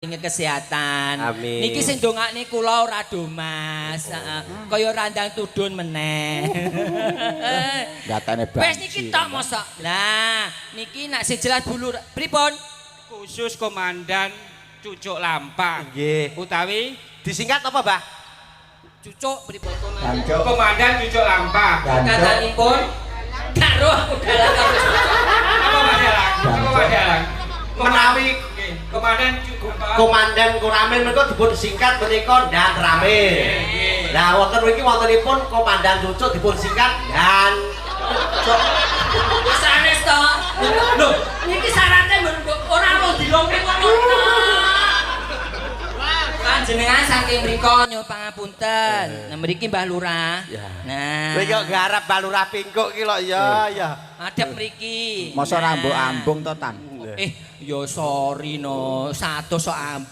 Kesehatan. Amin. Niki sing ndongakne kula ora do, Mas. Heeh. Kaya randang tudun meneh. Gatane Wes niki tok mosok. Lah, niki nak sing jelas bulu pripun? Khusus Komandan Cucuk Lampah. Nggih. Utawi Disingkat apa, Mbah? Cucuk pripun komandan? Jancuk. Komandan Cucuk Lampah. Jancuk. Katanipun karo aku dalang karo. Apa, Mas Dalang? Apa, Mas Dalang? Menawi Nggih, Komandan Cucuk apa? Komandan Koramil menika dipun singkat menika Dan Ramil. Lah, wonten mriki wontenipun Komandan Cucuk dipun singkat Dan Cucuk. Wis sanes to. Lho, niki syaratnya mbok ora mau dilongke ngono to. Panjenengan saking mriko nyuwun pangapunten. Nah, mriki Mbah Lurah. Ya. Nah. Kowe kok garap Mbah Lurah pingkuk ki lho ya ya. Madhep mriki. Masa Nah. rambut ambung to, Tan? Eh, ya sorry no, 100 sok ambung.